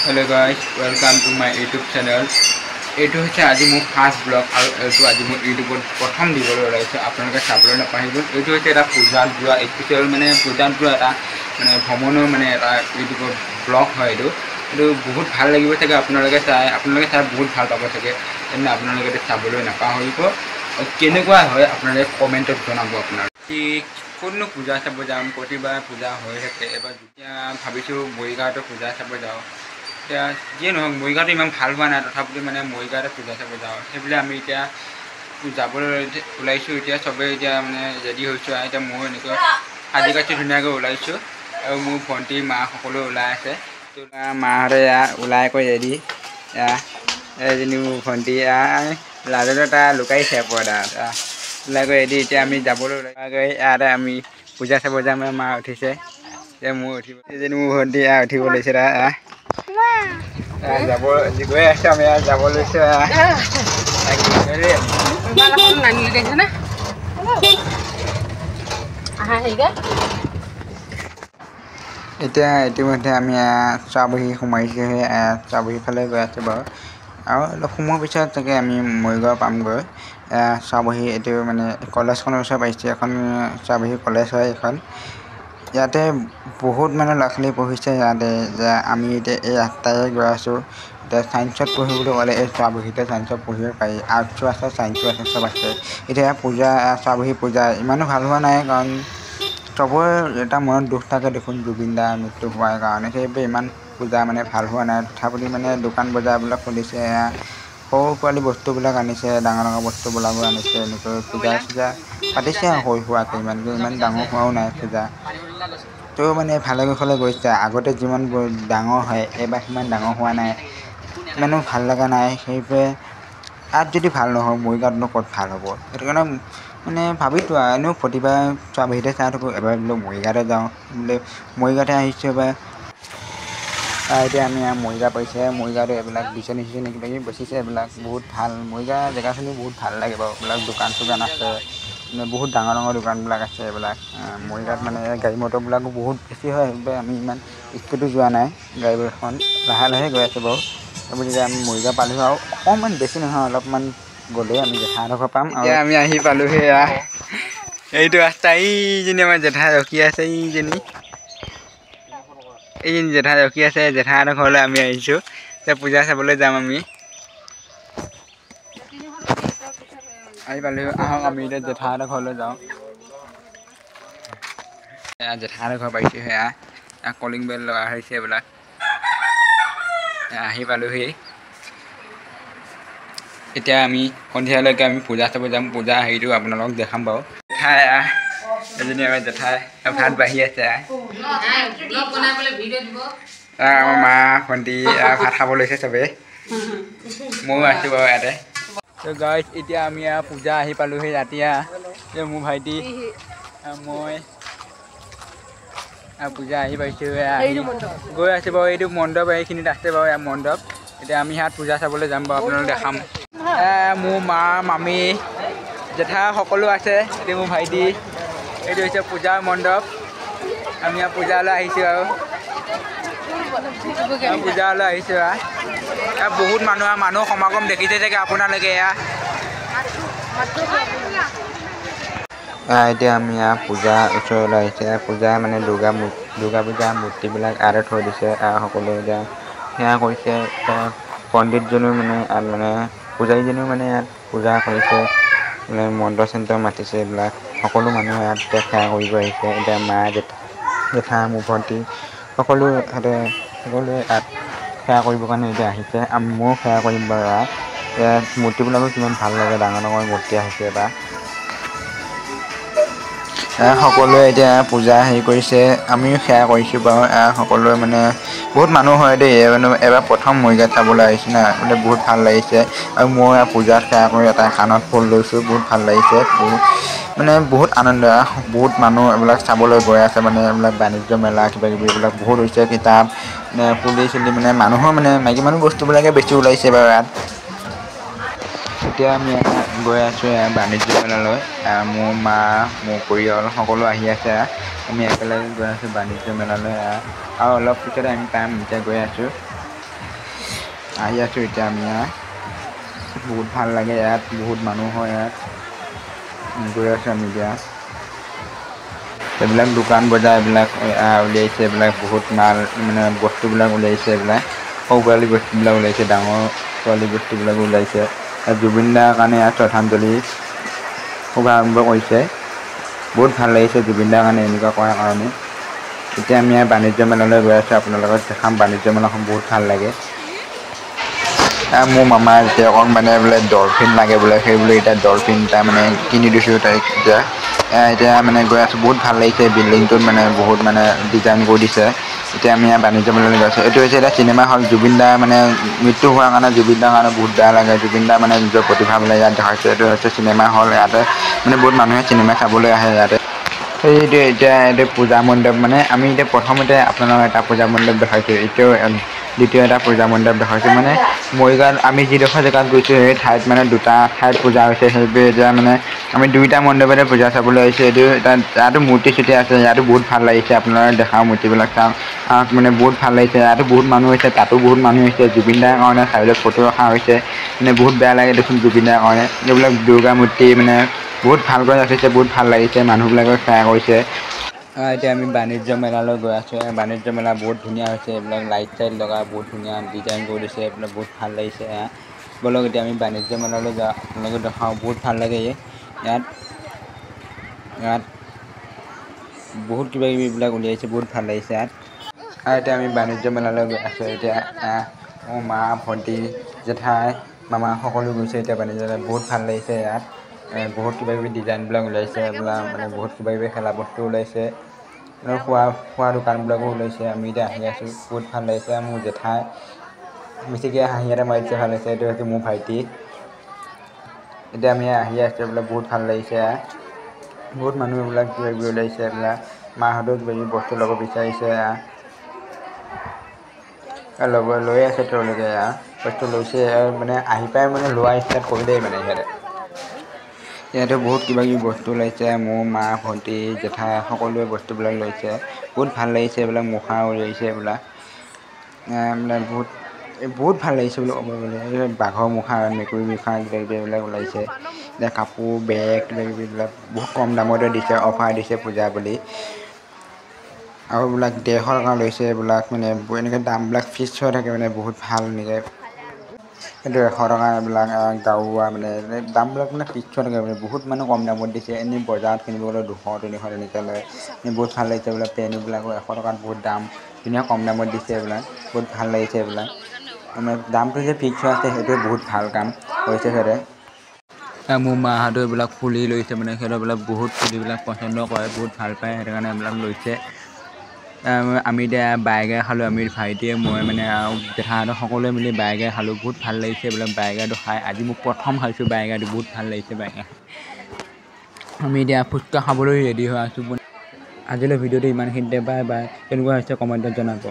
Hello guys, welcome to my YouTube channel. এইটো হৈছে আজি মোৰ ফাৰ্ষ্ট ব্লগ আৰু এইটো আজি মোৰ ইউটিউবত প্ৰথম দিবলৈ ওলাইছোঁ, আপোনালোকে চাবলৈ নাপাহৰিব। এইটো হৈছে এটা পূজাত যোৱা স্পেচিয়েল, মানে পূজাত যোৱা এটা মানে ভ্ৰমণৰ মানে এটা ইউটিউবৰ ব্লগ হয়। এইটো এইটো বহুত ভাল লাগিব চাগে আপোনালোকে চাই, আপোনালোকে চাই বহুত ভাল পাব চাগে। তেনে আপোনালোকে এইটো চাবলৈ নাপাহৰিব। কেনেকুৱা হয় আপোনালোকে কমেণ্টত জনাব। আপোনাৰ কি ক'তনো পূজা চাব যাম, প্ৰতিবাৰ পূজা হৈ থাকে। এবাৰ যেতিয়া ভাবিছোঁ মৰিগাঁৱতো পূজা চাব যাওঁ, এতিয়া যিয়ে নহওক মৰিগাঁৱটো ইমান ভাল হোৱা নাই, তথাপিতো মানে মৰিগাঁৱতে পূজা চাব যাওঁ। সেইবুলি আমি এতিয়া যাবলৈ ওলাইছোঁ। এতিয়া চবেই এতিয়া মানে ৰেডি হৈছোঁ আৰু এতিয়া ময়ো এনেকৈ সাজি কাচি ধুনীয়াকৈ ওলাইছোঁ আৰু মোৰ ভণ্টি মা সকলো ওলাই আছে। মাহঁতে এয়া ওলাই কৰি ৰেডি। এয়া এজনী মোৰ ভণ্টি, এয়া লাজতে তাই লুকাইছে পৰ্দাত। ওলাই গৈ ৰেডি। এতিয়া আমি যাবলৈ ওলাই গৈ ইয়াতে আমি পূজা চাব যাম। মা উঠিছে, এতিয়া মোৰ উঠিব, এজনী মোৰ ভণ্টি এয়া উঠিব লৈছে। তাই যাব গৈ আছোঁ, আমি যাব লৈছোঁ। এতিয়া ইতিমধ্যে আমি চাবহি সোমাইছোঁহে, চাবহি ফালে গৈ আছোঁ বাৰু। আৰু অলপ সোমোৱাৰ পিছত চাগে আমি মৰিগাঁও পামগৈ। চাবহি এইটো মানে কলেজখনৰ ওচৰত পাইছোঁ, এখন চাবহি কলেজ হয় এইখন। ইয়াতে বহুত মানে ল'ৰা ছোৱালী পঢ়িছে ইয়াতে। যে আমি এতিয়া এই ৰাস্তাৰে গৈ আছোঁ। এতিয়া ছায়েন্সত পঢ়িবলৈ বুলি ক'লে এই চাবহিতে ছায়েন্সত পঢ়িব পাৰি, আৰ্টছো আছে, ছায়েন্সো আছে, চব আছে। এতিয়া পূজা চাবহি পূজা ইমানো ভাল হোৱা নাই, কাৰণ চবৰে এটা মনত দুখ থাকে দেখোন জুবিন দাৰ মৃত্যু হোৱাৰ কাৰণে, সেইবাবে ইমান পূজা মানে ভাল হোৱা নাই। তথাপিতো মানে দোকান বজাৰবিলাক খুলিছে, সৰু পোৱালি বস্তুবিলাক আনিছে, ডাঙৰ ডাঙৰ বস্তুবিলাকো আনিছে। এনেকৈ পূজা চূজা পাতিছে আৰু সৰু সুৰাকৈ, ইমানকৈ ইমান ডাঙৰ হোৱাও নাই পূজা। তো মানে ভালে কুশলে গৈছে। আগতে যিমান ডাঙৰ হয় এইবাৰ সিমান ডাঙৰ হোৱা নাই, ইমানো ভাল লগা নাই। সেইবাবে ইয়াত যদি ভাল নহয় মৰিগাঁৱতনো ক'ত ভাল হ'ব, সেইটো কাৰণে মানে ভাবিছোঁ আৰু এনেও প্ৰতিবাৰ চাবহিতে চাই থাকোঁ, এবাৰ বোলো মৰিগাঁৱতে যাওঁ বোলে, মৰিগাঁৱতে আহিছোঁ এবাৰ। এতিয়া আমি মৰিগাঁও পাইছে। মৰিগাঁৱতো এইবিলাক বিচনী চিচনী কিবা কিবি বেচিছে, এইবিলাক বহুত ভাল। মৰিগাঁও জেগাখিনি বহুত ভাল লাগে বাৰু, এইবিলাক দোকান চোকান আছে, মানে বহুত ডাঙৰ ডাঙৰ দোকানবিলাক আছে এইবিলাক। মৰিগাঁৱত মানে গাড়ী মটৰবিলাকো বহুত বেছি হয়, সেইবাবে আমি ইমান স্পীডো যোৱা নাই, গাড়ীখন লাহে লাহে গৈ আছোঁ বাৰু। তাৰপিছত এতিয়া আমি মৰিগাঁও পালোহি আৰু অকণমান বেছি নহয়, অলপমান গ'লেই আমি জেঠাইহঁতৰ ঘৰ পাম। এতিয়া আমি আহি পালোহি। এয়া এইটো ৰাস্তা, এইজনী আমাৰ জেঠাই ৰখি আছে, এইজনী এইজনী জেঠাই ৰখি আছে। জেঠাইহঁতৰ ঘৰলৈ আমি আহিছোঁ, এতিয়া পূজা চাবলৈ যাম আমি। আহি পালোহি, আহক আমি এতিয়া জেঠাইহঁতৰ ঘৰলৈ যাওঁ। এয়া জেঠাইহঁতৰ ঘৰ পাইছোঁ, সেয়া কলিং বেল লগা হৈছে এইবিলাক। আহি পালোহি। এতিয়া আমি সন্ধিয়ালৈকে আমি পূজা চাব যাম, পূজা হেৰিটো আপোনালোকক দেখাম বাৰু। জেঠাই এজনী আমাৰ জেঠাই ভাত বাঢ়ি আছে। আমাৰ মা ভণ্টি ভাত খাব লৈছে চবেই, ময়ো আছোঁ বাৰু ইয়াতে। ত' গাইজ এতিয়া আমি পূজা আহি পালোহি ৰাতি। মোৰ ভাইটি মই পূজা আহি পাইছোঁ, গৈ আছোঁ বাৰু। এইটো মণ্ডপ এইখিনিত আছে বাৰু, ইয়াত মণ্ডপ। এতিয়া আমি ইয়াত পূজা চাবলৈ যাম বাৰু, আপোনালোক দেখাম। মোৰ মা মামী জেঠা সকলো আছে। এইটো মোৰ ভাইটি। এইটো হৈছে পূজাৰ মণ্ডপ। আমি ইয়াত পূজালৈ আহিছোঁ আৰু পূজালৈ আহিছোঁ। ইয়াত বহুত মানুহ, মানুহ সমাগম দেখিছে চাগে আপোনালোকে। এয়া এতিয়া আমি পূজা ওচৰলৈ আহিছে। পূজা মানে দুৰ্গা পূজা মূৰ্তিবিলাক ইয়াতে থৈ দিছে, সকলোৱে এতিয়া সেৱা কৰিছে। পণ্ডিতজনেও মানে ইয়াত মানে পূজাৰীজনেও মানে ইয়াত পূজা কৰিছে, মানে মন্ত্ৰ চন্ত্ৰ মাতিছে এইবিলাক। সকলো মানুহে ইয়াত সেৱা কৰিব আহিছে। এতিয়া মা জেঠা মোৰ ভণ্টি সকলো ইয়াতে সকলোৱে ইয়াত সেৱা কৰিবৰ কাৰণে এতিয়া আহিছে। ময়ো সেৱা কৰিম বাৰু। ইয়াত মূৰ্তিবিলাকো কিমান ভাল লাগে, ডাঙৰ ডাঙৰ মূৰ্তি আহিছে এবাৰ। সকলোৱে এতিয়া পূজা হেৰি কৰিছে, আমিও সেৱা কৰিছোঁ বাৰু। সকলোৱে মানে বহুত মানুহ হয় দেই, মানে এবাৰ প্ৰথম মৰিগাঁৱত চাবলৈ আহিছোঁ না, মানে বহুত ভাল লাগিছে। আৰু মই পূজাত সেৱা কৰি এটা কাণত ফুল লৈছোঁ, বহুত ভাল লাগিছে। বহুত মানে বহুত আনন্দ, বহুত মানুহ এইবিলাক চাবলৈ গৈ আছে। মানে এইবিলাক বাণিজ্য মেলা কিবা কিবি এইবিলাক বহুত হৈছে, কিতাপ ফুলি চুলি মানে মানুহৰ মানে মাইকী মানুহ বস্তুবিলাকে বেছি ওলাইছে বাৰু ইয়াত। এতিয়া আমি গৈ আছোঁ বাণিজ্য মেলালৈ। মোৰ মা মোৰ পৰিয়াল সকলো আহি আছে, আমি একেলগে গৈ আছোঁ বাণিজ্য মেলালৈ। আৰু অলপ পিছতে আমি পাম, এতিয়া গৈ আছোঁ। আহি আছোঁ এতিয়া আমি। বহুত ভাল লাগে ইয়াত, বহুত মানুহ হয় ইয়াত। গৈ আছোঁ আমি এতিয়া। এইবিলাক দোকান বজাৰ এইবিলাক উলিয়াইছে, এইবিলাক বহুত মাল মানে বস্তুবিলাক উলিয়াইছে, এইবিলাক সৰু পোৱালি বস্তুবিলাক ওলাইছে, ডাঙৰ পোৱালি বস্তুবিলাকো ওলাইছে। জুবিন দাৰ কাৰণে ইয়াত শ্ৰদ্ধাঞ্জলি শুভাৰম্ভ কৰিছে। বহুত ভাল লাগিছে জুবিন দাৰ কাৰণে এনেকুৱা কৰাৰ কাৰণে। এতিয়া আমি ইয়াত বাণিজ্য মেলালৈ গৈ আছোঁ, আপোনালোকক দেখাম বাণিজ্য মেলাখন বহুত ভাল লাগে। মোৰ মামা জীয়েকক মানে বোলে ডলফিন লাগে বোলে, সেই বুলি এতিয়া ডলফিন এটা মানে কিনি দিছোঁ তাইক। এতিয়া এতিয়া মানে গৈ আছোঁ, বহুত ভাল লাগিছে। বিল্ডিংটোত মানে বহুত মানে ডিজাইন কৰি দিছে। এতিয়া আমি ইয়াত বাণিজ্য মেলালৈ গৈ আছোঁ। এইটো হৈছে এটা চিনেমা হল। জুবিন দাৰ মানে মৃত্যু হোৱাৰ কাৰণে জুবিন দাৰ কাৰণে বহুত বেয়া লাগে। জুবিন দাৰ মানে নিজৰ প্ৰতিভাবিলাক ইয়াত দেখাইছে। এইটো হৈছে চিনেমা হল। ইয়াতে মানে বহুত মানুহে চিনেমা চাবলৈ আহে ইয়াতে। সেইটো এতিয়া এইটো পূজা মণ্ডপ। মানে আমি এতিয়া প্ৰথমতে আপোনালোকক এটা পূজা মণ্ডপ দেখাইছোঁ, এতিয়াও দ্বিতীয় এটা পূজা মণ্ডপ দেখাইছোঁ। মানে মৰিগাঁৱত আমি যিডোখৰ জেগাত গৈছোঁ সেই ঠাইত মানে দুটা ঠাইত পূজা হৈছে। সেইবাবে এতিয়া মানে আমি দুইটা মণ্ডপতে পূজা চাবলৈ আহিছোঁ। এইটো তাত ইয়াতো মূৰ্তি চূৰ্তি আছে, ইয়াতো বহুত ভাল লাগিছে। আপোনালোকক দেখাওঁ, মূৰ্তিবিলাক চাওঁ, মানে বহুত ভাল লাগিছে। ইয়াতো বহুত মানুহ হৈছে, তাতো বহুত মানুহ হৈছে। জুবিন দাৰ কাৰণে চাইডত ফটো ৰখা হৈছে। মানে বহুত বেয়া লাগে দেখোন জুবিন দাৰ কাৰণে। এইবিলাক দুৰ্গা মূৰ্তি মানে বহুত ভালকৈ ৰাখিছে, বহুত ভাল লাগিছে। মানুহবিলাকে সেৱা কৰিছে। এতিয়া আমি বাণিজ্য মেলালৈ গৈ আছোঁ। বাণিজ্য মেলা বহুত ধুনীয়া হৈছে। এইবিলাক লাইট চাইট লগাই বহুত ধুনীয়া ডিজাইন কৰি দিছে, এইবিলাক বহুত ভাল লাগিছে। ব'লক এতিয়া আমি বাণিজ্য মেলালৈ যাওঁ, আপোনালোকক দেখাওঁ, বহুত ভাল লাগে ইয়াত। ইয়াত বহুত কিবা কিবি এইবিলাক উলিয়াইছে, বহুত ভাল লাগিছে ইয়াত। আৰু এতিয়া আমি বাণিজ্য মেলালৈ গৈ আছোঁ। এতিয়া মোৰ মা, ভণ্টি, জেঠাই, মামা সকলো গৈছে এতিয়া বাণিজ্য মেলাত। বহুত ভাল লাগিছে ইয়াত। বহুত কিবা কিবি ডিজাইনবিলাক ওলাইছে, এইবিলাক মানে বহুত কিবা কিবি খেলা বস্তু ওলাইছে, খোৱা খোৱা দোকানবিলাকো ওলাইছে। আমি এতিয়া আহি আছোঁ, বহুত ভাল লাগিছে। মোৰ জেঠাই মিচিকিয়া হাঁহি এটা মাৰিছে, ভাল লাগিছে। এইটো হৈছে মোৰ ভাইটি। এতিয়া আমি আহি আছোঁ, এইবিলাক বহুত ভাল লাগিছে। বহুত মানুহ এইবিলাক কিবা কিবি ওলাইছে, এইবিলাক মাহঁতেও কিবা কিবি বস্তু ল'ব বিচাৰিছে, ল'ব লৈ আছে তেওঁলোকে, বস্তু লৈছে। মানে আহি পাই মানে লোৱা ষ্টাৰ্ট কৰিলেই মানে সিহঁতে। ইয়াতে বহুত কিবা কিবি বস্তু ওলাইছে। মোৰ মা, ভণ্টি, জেঠাই সকলোৱে বস্তুবিলাক লৈছে, বহুত ভাল লাগিছে। এইবিলাক মুখা উলিয়াইছে, এইবিলাক মানে বহুত বহুত ভাল লাগিছে বুলি ক'ব গ'লে। বাঘৰ মুখা, মেকুৰী মুখা, কিবা কিবি এইবিলাক ওলাইছে। এতিয়া কাপোৰ, বেগ, কিবা কিবি এইবিলাক বহুত কম দামতে দিছে, অফাৰ দিছে পূজা বুলি। আৰু এইবিলাক 150 টকা লৈছে। এইবিলাক মানে এনেকৈ দামবিলাক ফিক্স হৈ থাকে, মানে বহুত ভাল এনেকৈ। এইটো 100 টকা। এইবিলাক গাৰুৱা মানে দামবিলাক মানে ফিক্স হৈ থাকে, মানে বহুত মানে কম দামত দিছে। এনেই বজাৰত কিনিব গ'লে 200, 300 তেনেকৈ লয়। বহুত ভাল লাগিছে। এইবিলাক পেন্টবিলাকো 100 টকাত, বহুত দাম, ধুনীয়া কম দামত দিছে এইবিলাক। বহুত ভাল লাগিছে। এইবিলাক মানে দামটো যে ফিক্স হৈ আছে, সেইটোৱে বহুত ভাল কাম কৰিছে সিহঁতে। মোৰ মাহঁতেও এইবিলাক ফুলি লৈছে, মানে সিহঁতে এইবিলাক বহুত ফুলিবিলাক পচন্দ কৰে, বহুত ভাল পায়, সেইটো কাৰণে এইবিলাক লৈছে। আমি এতিয়া বাৰ্গাৰ খালোঁ। আমি ভাইটিয়ে, মই মানে আৰু জেঠাইহঁতৰ সকলোৱে মিলি বাৰ্গাৰ খালোঁ। বহুত ভাল লাগিছে এইবিলাক বাৰ্গাৰটো খাই। আজি মই প্ৰথম খাইছোঁ বাৰ্গাৰটো, বহুত ভাল লাগিছে বাৰ্গাৰ। আমি এতিয়া ফুচকা খাবলৈ ৰেডি হৈ আছোঁ। আজিলৈ ভিডিঅ'টো ইমানখিনিতে, বাই বাই। কেনেকুৱা হৈছে কমেণ্টত জনাব।